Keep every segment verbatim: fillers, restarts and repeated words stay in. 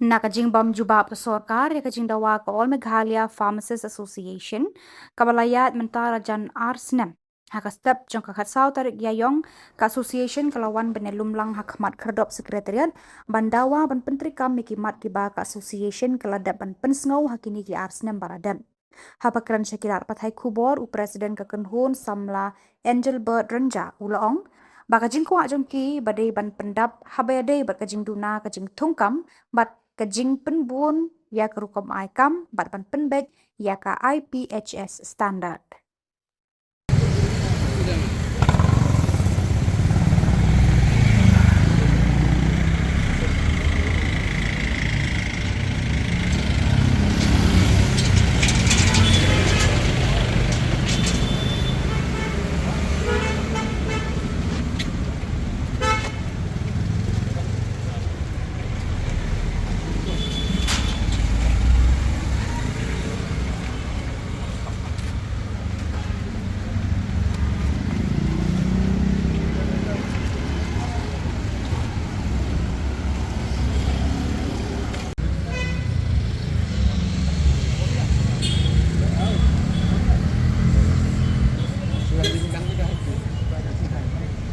Na ka jingbym jubab ka sorkar ïa ka jingdawa ka All Meghalaya Pharmacists Association, kaba la ïaid mynta la jan ar snem. Ha ka step jong ka khatsaw tarik Ïaïong, ka association ka la wan ban ïalum lang ha khmat khyrdop Secretariat ban dawa ban pyntreikam ïa ki mat kiba ka association ka la dep ban pynsngew ha kine ki ar snem ba la dep. Haba kren sha ki lad pathai khubor, u President ka kynhun samla Engelbert Rynjah u la ong ba ka jingkwah jong ki ba dei ban pyndap haba ïadei bad ka jingduna ka jingthungkam bad ka jingpynbun ïa ka rukom ai kam bad ban pynbeit ïa ka I P H S standard.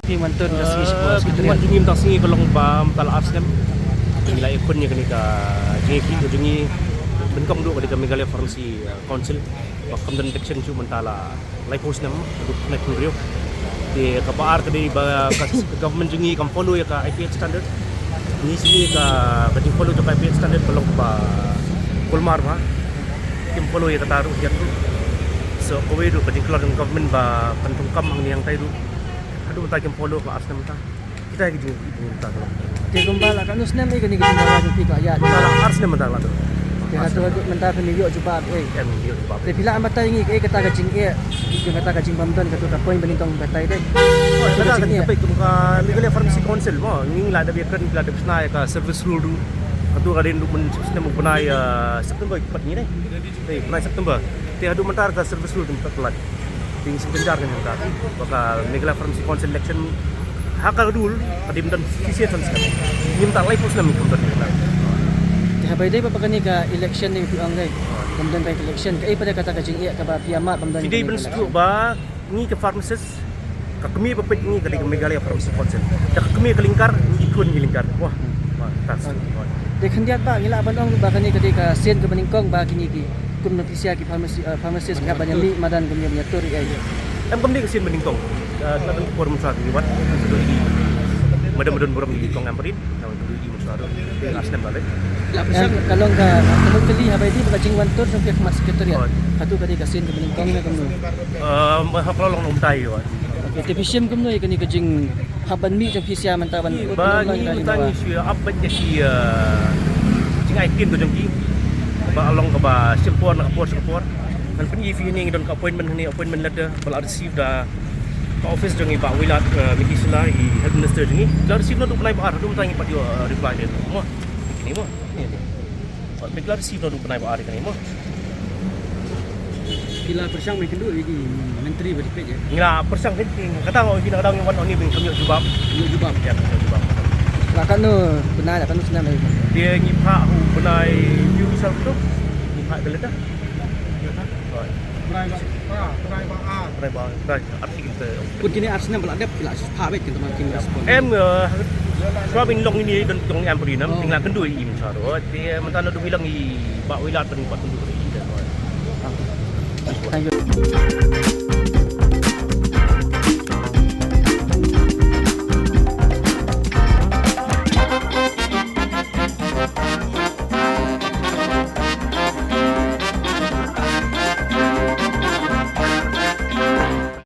Phi mynta da sngi shipor, eh, sngi ka jingwan jingim da sngi ka long ba mynta la ar snem. Ngi la ïakhun ïa kane ka jingïakhih ka jong ngi, nyngkong duh ka dei ka Meghalaya Pharmacy, eh, Council. Ba kam don election shuh mynta la laiphew snem, haduh kane ka hynriew. Te kaba ar ka dei ba ka, ka government jong ngi kam follow ïa ka I P H standard. Ngi sngew ka, ka jingfollow jong ka I P H standard ka long ba kulmar ba kim follow ïa kata ruh ïa tu. So kawei ruh ka jingkhlaiñ jong government ba kan thungkam hangne hangtai ruh. Haduh mynta kim follow ka ar snem mynta. Kita ki jingïakhih mynta ka long. Te kumba la katno snem ïa kane ka jingdawa jong phi ka ïaid? Mynta la ar snem mynta la tu. Te hato haduh mynta phi ïoh jubab ei? Em, ïoh jubab. Te phi lah ban batai ïa ngi kaei kata ka jingeh jong kata ka jingbym don kato ka point banyngkong batai dei? Oh, kata ka jingeh. Kum ka Meghalaya Pharmacy Council mo, ngi la dep ïakren, la dep shna ïa ka service rule ruh. Kato ka dei naduh mynta snem u bnai, eh, September pat ngi dei. Dei bnai September. Te haduh mynta ka service rule kam pat lait. Te ngi sngewjynjar ka mynta ba ka Meghalaya Pharmacy Council election ha ka rule ka dei mynta shisien san snem. Ngi mynta laiphew snem kam don mynta. Te haba ïadei bad kane ka election ne phi ong dei, kam don ka election, kaei pat kata ka jingeh kaba phi ïa mad bym don? Phi dei ban sngewthuh ba ngi ka pharmacist, ka kmie ba peit ngi ka dei ka Meghalaya Pharmacy Council. Da ka kmie ka lyngkar, ngi khun ngi lyngkar. Wah. Wah, tas. Te khyndiat ba ngi lah ban ong ba kane ka dei ka sien kaba nyngkong ba kine ki kum nang phi sha ki pharmacy, eh, pharmacist ki hap ban ïa mih madan kum ïa, ïa tur ïa. Em kam dei ka sien ba nyngkong. Eh, ka don por mynta ki wat. Madan madan burom ki kong em prit. Ka don ki mynta. Ka snem ba leh. Em, ka long ka, ka long kali haba ïadei bad ka jingwan tur jong phi ha khmat Secretariat. Hato ka dei ka sien kaba nyngkong ne kumno? Eh, ha ka long nang tai wat. Te phi shim kumno ïa kane ka jinghap ban mih jong phi sha mynta ban ba ngi mynta ngi shu ap ban ïa ki, eh, jingai ktien ka jong ki. Ba long kaba shim por na ka por sha ka por. Ngan pyni phi hangne ngi don ka appointment hangne, appointment letter ba la receive da ka office jong i Bah Wailadmiki Shylla i Health Minister jong ngi. La receive naduh bnai ba ar, haduh mynta ngi pat ïoh, eh, reply dei. Mo. Ni mo. Ni, ni. Bad phi la receive naduh bnai ba ar kane mo. Phi la pyrshang ban kynduh ïa ki myntri ba dei peit ïa. Ngi la pyrshang kynduh, kata nga ong phi na ka daw ngi wan hangne ban ïoh jubab. Ïoh jubab. Ïa, ïoh jubab. La katno bnai, la katno snem lei? Te ngi phah u bnai, ngi phah ka lada. Bnai ba, bnai ba ar. Bnai ba ar. Bnai ar. Put kine ar snem ba la dep ki la phah beit ki tang ma kim respond. Em, eh, shuwa ban long ine don tong em prinam, ah, te nga la kynduh ïa i mynta ruh. Te mynta naduh ngi long i Bah Wailad ban pat kynduh ïa i. Thank you.